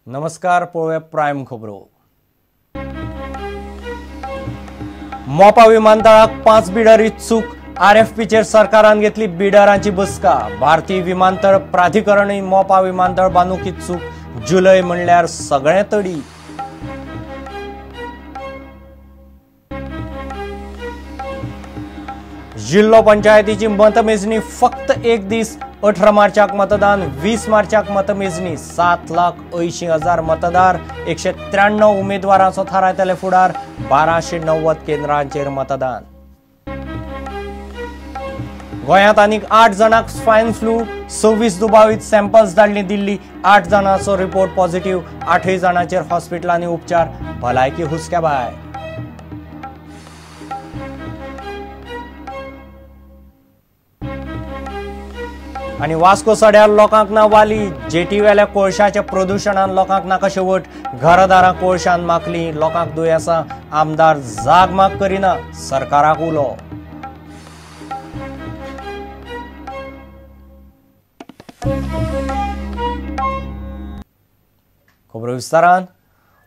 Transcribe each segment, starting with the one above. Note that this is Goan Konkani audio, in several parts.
नमस्कार, पळोवया प्रायम खबरो. मोपा विमानतळाक 5 बिडर इत्सूक. आरएफपीचेर सरकारान घेतली बिडरांची बसका. भारतीय विमानतळ प्राधिकरणूय मोपा विमानतळ बांदूंक इत्सूक. जुलय म्हणल्यार सगळें तडी. जिल्लो पंचायतीची मतमेजणी फक्त एक दीस. 18 मार्चाक मतदान, 20 मार्चाक मतमेजणी. 7,80,000 मतदार, 193 उमेदवारांचो थारायतले फुडार. 1290 केंद्रांचेर मतदान. गोंयांत आनीक 8 जाणांक स्वायन फ्लू. 26 दुबावीत सॅम्पल्स धाडली दिल्ली. 8 जाणांचो रिपोर्ट पॉझिटिव्ह. 8 जाणांचेर हॉस्पिटलांनी उपचार. भलायकी हुस्क्या भायर. आनी वास्को सड्यार लोकांक ना वाली. जेटीवेल्या कोळशाच्या प्रदुशणान लोकांक नाका शेवट. घरादारां कोळशान माखली. लोकांक दुयेंसां. आमदार जागमाग करिना, सरकाराक उलो. खबरो विस्तारान.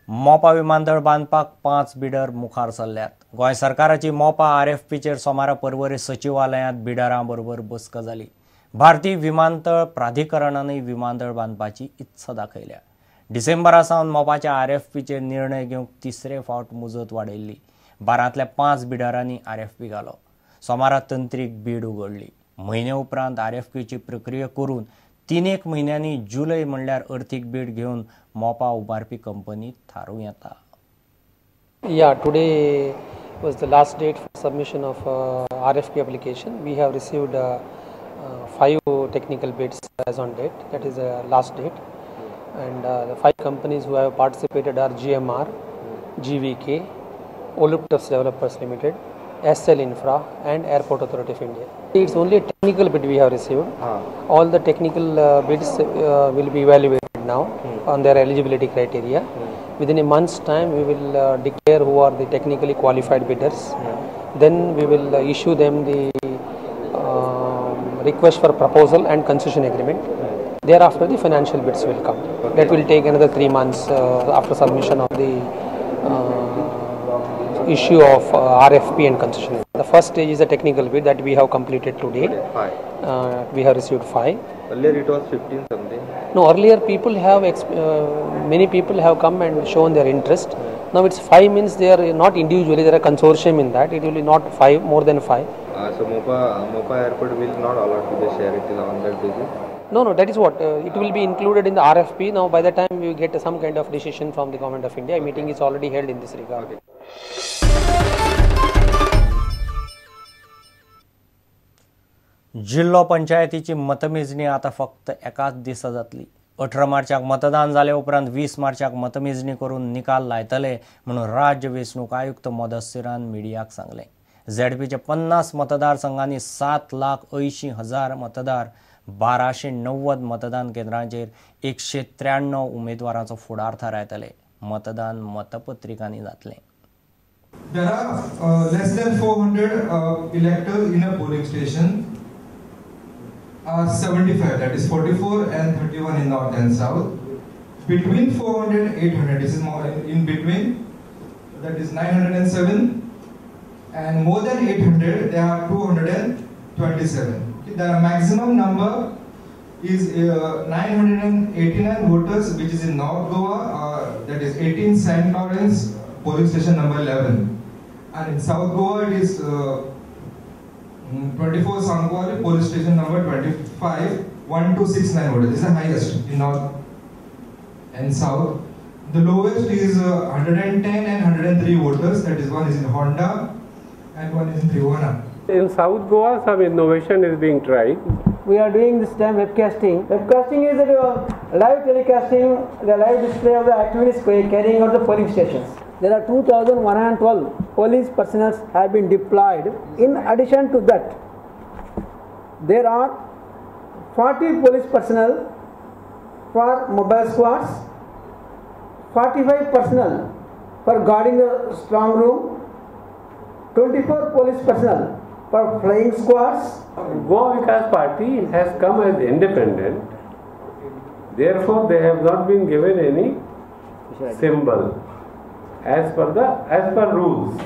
मोपा विमानतळ बांदपाक 5 बिडर मुखार सरल्यात. गोंय सरकाराची मोपा आरएफपीचेर सोमारा पर्वरी सचिवालयांत बिडरां बरोबर बसका जाली. भारतीय विमानतळ प्राधिकरणानूय विमानतळ बांदपाची इत्सा दाखयल्या. डिसेंबरा सावन मोपाच्या आरएफपीचेर निर्णय घेवंक तिसरे फावट मुजत वाडयल्ली. 12तल्या 5 बिडरांनी आरएफपी घालो. सोमारा तंत्रीक बीड उगडली. म्हयने उपरांत आरएफपीची प्रक्रिया करून 3-1 म्हयन्यांनी जुलय म्हणल्यार अर्थीक बीड घेवन मोपा उबारपी कंपनी थारूं येता. Yeah, today was the last date for submission of RFP application. We have received 5 technical bids as on date, that is the last date, and the 5 companies who have participated are GMR, GVK, Olympus Developers Limited, SL Infra and Airport Authority of India. It's only a technical bid we have received. All the technical bids will be evaluated now on their eligibility criteria. Within a month's time we will declare who are the technically qualified bidders. Then we will issue them the request for proposal and concession agreement. Thereafter the financial bids will come. Okay. That will take another 3 months after submission of the issue of RFP and concession. The first stage is a technical bid that we have completed today. We have received 5. Earlier it was 15 something. No, earlier people have many people have come and shown their interest. Now it's 5 means they are not individually, there are consortium in that. It will be not 5, more than 5. So Mopa Airport will not allowed to the share it on that basis? No, no, that is what it will be included in the RFP. Now by the time we get some kind of decision from the Government of India, a meeting is already held in this regard. Okay. जिल्लो पंचायतीची मतमेजणी आता फक्त एकाच दिसा जातली. 18 मार्चाक मतदान जाले उपरांत 20 मार्चाक मतमेजणी करून निकाल लायतले म्हणून राज्य वेंचणूक आयुक्त मोदस्सिरान मिडियाक सांगलें. झेडपीच्या 50 मतदारसंघांनी 7,80,000 मतदार, 1290 मतदान केंद्रांचेर 193 उमेदवारांचो फुडार थारायतले. मतदान मतपत्रिकांनी जातलें. There are less than 400 electors in a polling station. 75, that is 44 and 31 in north and south. Between 400 and 800, this is more in between, that is 907, and more than 800, there are 227. Okay, the maximum number is 989 voters, which is in North Goa, that is 18 St. Lawrence, polling station number 11, and in South Goa it is 24 Sankwali, police station number 25, 1269 voters. This is the highest in north and south. The lowest is 110 and 103 voters, that is one is in Honda and one is in Trivona. In South Goa, some innovation is being tried. We are doing this time webcasting. Webcasting is a live telecasting, the live display of the activities carrying out the polling stations. There are 2,112 police personnel have been deployed. In addition to that, there are 40 police personnel for mobile squads, 45 personnel for guarding the strong room, 24 police personnel for flying squads. Goa Vikas Party has come as independent, therefore they have not been given any symbol as per rules.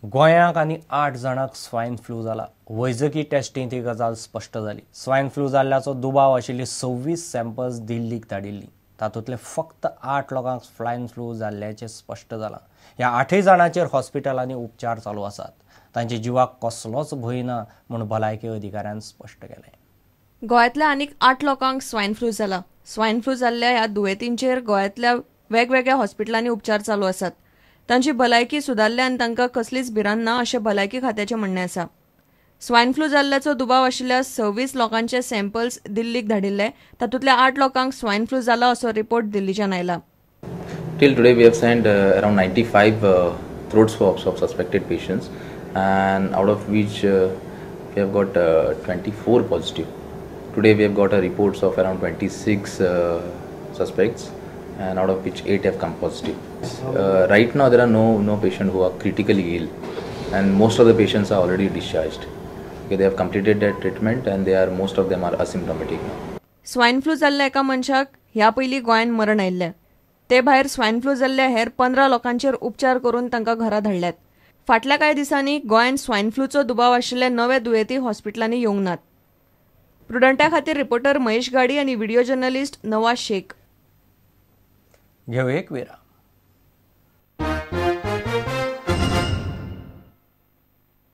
गोंयांक आनी 8 जाणांक स्वायन फ्लू जाला. वैजकी टेस्टींत ही गजाल स्पश्ट जाली. स्वायन फ्लू जाल्ल्याचो दुबाव आशिल्ली 26 सॅम्पल्स दिल्लीक धाडिल्ली. तातूंतले फक्त 8 लोकांक स्वायन फ्लू जाल्ल्याचें स्पश्ट जालां. ह्या 8 जाणांचेर हॉस्पिटलांनी उपचार चालू आसात. तांच्या जिवाक कसलोच भंय ना म्हूण भलायकी अधिकाऱ्यान स्पश्ट केलें. गोंयांतल्या आनीक 8 लोकांक स्वायन फ्लू जाला. स्वायन फ्लू जाल्ल्या ह्या दुयेंतींचेर गोंयांतल्या वेगवेगळ्या हॉस्पिटलांनी उपचार चालू आसात. तांची भलायकी सुदारल्या आनी तांकां कसलीच भिरांत ना अशें भलायकी खात्याचें म्हणणें आसा. स्वायन फ्लू जाल्ल्याचो दुबाव आशिल्ल्या 26 लोकांचे सॅम्पल्स दिल्लीक धाडिल्ले. तातूंतल्या 8 लोकांक स्वायन फ्लू जाला असो रिपोर्ट दिल्लीच्यान आयला. Till today we have sent around 95 throat swabs of suspected patients, and out of which we have got 24 positive. Today we have got a reports of around 26 suspects, and out of which 8 have come positive. Right now there are no patient who are critically ill, and most of the patients are already discharged. Okay, they have completed their treatment and they are most of them are asymptomatic now. Swine flu जाल्ल्या एका मनशाक ह्या पयलीं गोंयांत मरण आयिल्लें. ते भायर स्वायन फ्लू जाल्ल्या हेर 15 लोकांचेर उपचार करून तांकां घरा धाडल्यात. फाटल्या कांय दिसांनी गोंयांत स्वायन फ्लूचो दुबाव आशिल्ले नवे दुयेंती हॉस्पिटलांनी येवंक नात. प्रुडंटा खातीर रिपोर्टर महेश गाडी आनी व्हिडिओ जर्नलिस्ट नवाज शेख. घेवया एक विराम.